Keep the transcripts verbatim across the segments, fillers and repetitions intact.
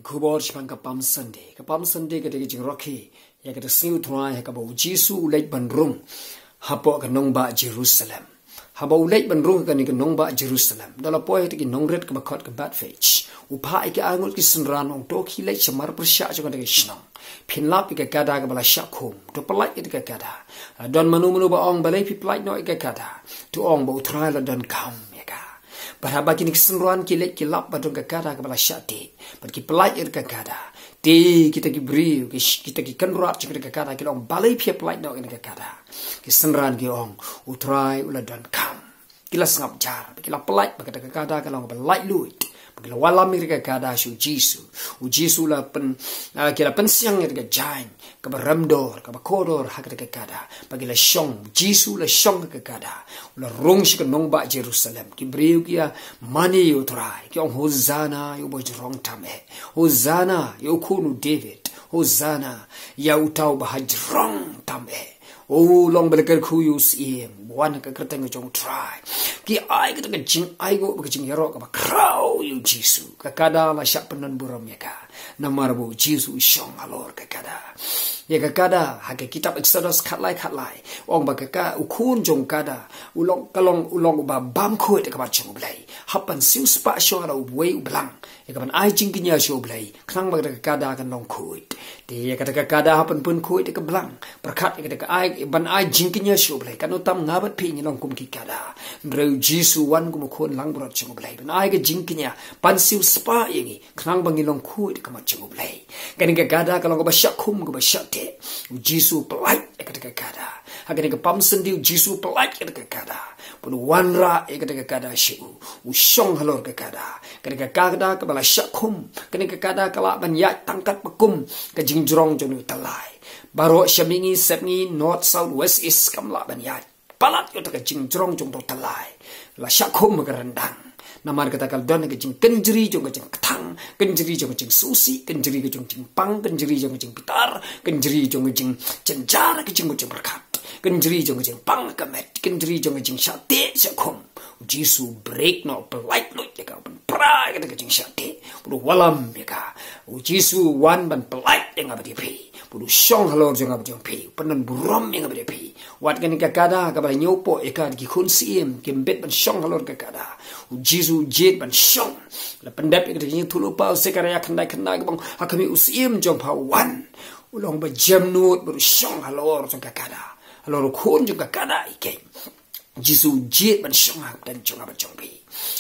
Khubor shaphang ka Palm Sunday. Ka Palm Sunday ka dei ka jingrkhie ïa kata ka sngi U Trai ha kaba U Jisu u leit ban rung hapoh ka nongbah Jerusalem. Haba u leit ban rung ha kane ka nongbah Jerusalem, da la poi ha kata ki nongrit kaba khot ka Bethphage, u phah ïa ki arngut ki synran, u ong, to khie leit sha mar pyrshah jong kata ka shnong, phin lap ïa ka gada kaba la shah khum. To pyllait ïa ka gada. Don mano mano ba ong, balei phi pyllait noh ïa ka gada? To ong ba U Trai u la donkam ïa ka. Bad haba kine ki synran ki leit ki lap ba don ka gada kaba la shah teh, bad ki pyllait ïa ka gada, te kita ki briew, ki sh-, kita ki kynrad jong ka gada ki la ong, balei phi pyllait noh ïa ka gada? Ki synran ki ong, U Trai u la donkam. Ki la sngap jar, ki la pyllait, ba kata ka gada ka long kaba laitluid. Ba ki la wallam ïa ka gada sha U Jisu. U Jisu la pyn, ah, ki la pynsiang ïa ka jaiñ kaba rem dor, kaba kordor ha kata ka gada. Ba ki la shong, U Jisu u la shong ha ka gada. U la rung sha ka nongbah Jerusalem. Ki briew ki ïa mane ïa U Trai, ki ong, Hosanna ïa uba jrong tam eh. Hosanna ïa u khun u David. Hosanna ïa uta uba ha jrong tam eh. U long ba la kyrkhu ïa u Syiem, wan ha ka kyrteng ka jong U Trai. Ki ai kata ka jingai nguh bad ka jingïaroh kaba khraw ïa U Jisu. Ka gada la shah pyndon burom ïa ka, namar ba U Jisu u shong halor ka gada. Ïa ka gada, ha ka kitab Exodus khatlai khatlai, ong ba ka, ka, u khun jong ka gada u long, ka long, u long uba bam khuid ha khmat jong U Blei. Hap ban siewspah shuwa da uwei u blang, ïa kaban ai jingkñia sha U Blei, khnang ba kata ka gada kan long khuid. Te ïa kata ka gada hap ban pynkhuid ïa ka blang, pyrkhat ïa kata ka ai, ban ai jingkñia sha U Blei. Katno tam nga bad phi ngi long kum ki gada. Hynrei U Jisu u wan kum u khun langbrot jong U Blei ban ai ka jingkñia, ban siewspah ïa ngi, khnang ba ngin long khuid ha khmat jong U Blei. Kane ka gada ka long kaba shah khum, kaba shah teh. U Jisu u pyllait ïa kata ka gada. Ha kane ka Palm Sunday U Jisu u pyllait ïa kata ka gada, bad u wanrah ïa kata ka gada sha u. U shong halor ka gada. Kane ka gada kaba la shah khum, kane ka gada ka lah ban ïaid tang katba kum ka jingjrong jong u tyllai. Baroh sha mihngi sepngi, north south west east, kam lah ban ïaid palat ïa uta ka jingjrong jong uta u tyllai. La shah khum ha ka ryndang. Namar kata ka la don ka jingkynjri jong ka jingkthang, kynjri jong ka jingsngewsih, kynjri ka jong ka jingpang, kynjri jong ka jingbitar, kynjri jong ka jingjynjar, ka jingmut jingpyrkhat, kynjri jong ka jingpang ka met, kynjri jong ka jingshah teh shah khum. U Jisu u break noh, u pyllait luid ïa ka, u pynpra ïa kata ka jingshah teh, bad u wallam ïa ka. U Jisu u wan ban pyllait ïa nga bad ïa phi, bad u shong halor jong nga bad jong phi, u pyndon burom ïa nga bad ïa phi. Wat kane ka gada kaba la ñiewpoh ïa ka da ki khun syiem, kim bit ban shong halor ka gada. U Jisu u jied ban shong. La pyndep ïa kata ka jingïathuhlypa u Sekharaïah khyndai khyndai, kaba ong, ha khmih u Syiem jong pha u wan. U long uba jem nud bad u shong halor jong ka gada, halor u khun jong ka gada ïa keiñ. Jisu u jied ban shong ha ka pdeng jong nga bad jong phi.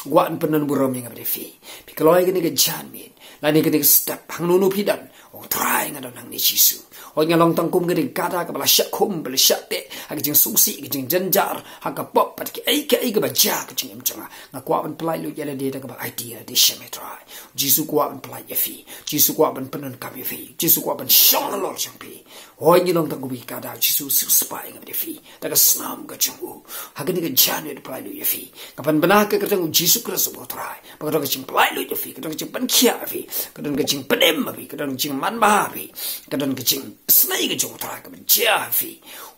Kwah ban pyndon burom ïa nga bad ïa phi. Phi kloi kane ka janmiet, lane kane ka step, hangno hangno phi don, ong, Trai, nga don hangne Jisu. Hooid, nga long tang kum kane ka gada kaba la shah khum, ba la shah teh ha ka jingsngewsih, ka jingjynjar, ha ka pop, bad kiei kiei kaba jia ha ka jingim jong nga. Nga kwah ban pyllait luid ïa lade da kaba aiti ïa lade sha me, Trai. Jisu kwah ban pyllait ïa phi. Jisu kwah ban pyndonkam ïa phi. Jisu kwah ban shong halor jong phi. Hooid, ngi long tang kum ki gada, Jisu u siewspah ïa nga bad ïa phi da ka snam ka jong u. Ha kane ka janmiet pyllait luid ïa phi. Nga pynbna ha ka kyrteng U Jisu Khrist uba U Trai, ba ka don ka jingpyllait luid ïa phi, ka don ka jingpynkhiah ïa phi, ka don ka jingpynim ïa phi, ka don ka jingmanbha ïa phi, ka don ka jingisynei ka jong U Trai kaba jia ha phi.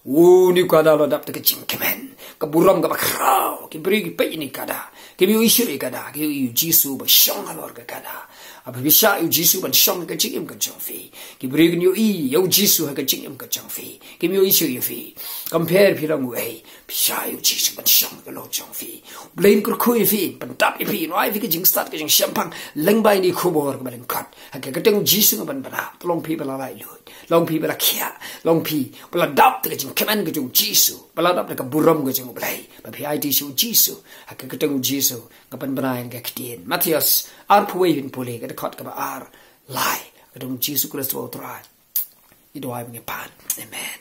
Une u gada u la dap da ka jingkmen, ka burom kaba khraw. Ki briew ki peit ïa une u gada, kim ïohi shuh ïa u gada, ki ïohi ïa U Jisu uba shong halor ka gada. Haba phi shah ïa U Jisu ban shong ha ka jingim ka jong phi, ki briew kin ïohi ïa U Jisu ha ka jingim ka jong phi. Kim ïohi shuh ïa phi, compare phi long uei. Phi shah ïa U Jisu ban shong ha ka lum jong phi, U Blei un kyrkhu ïa phi, pyndap ïa phi, un ai ïa phi ka jingstad, ka jingshemphang lyngba ine i khubor kaba lyngkot. Ha ka kyrteng U Jisu nga pynbna. To long phi ba la laitluid, long phi ba la khiah, long phi ba la dap da ka jingkmen ka jong U Jisu, ba la dap da ka burom ka jong U Blei, ba phi aiti sha U Jisu. Ha ka kyrteng U Jisu nga pynbna ïa ka ktien. Mathaios arphew wei, phin pule ka dkhot kaba ar, lai. Ha ka kyrteng U Jisu Khrist uba U Trai ngi duwai bad ngi pan. Amen.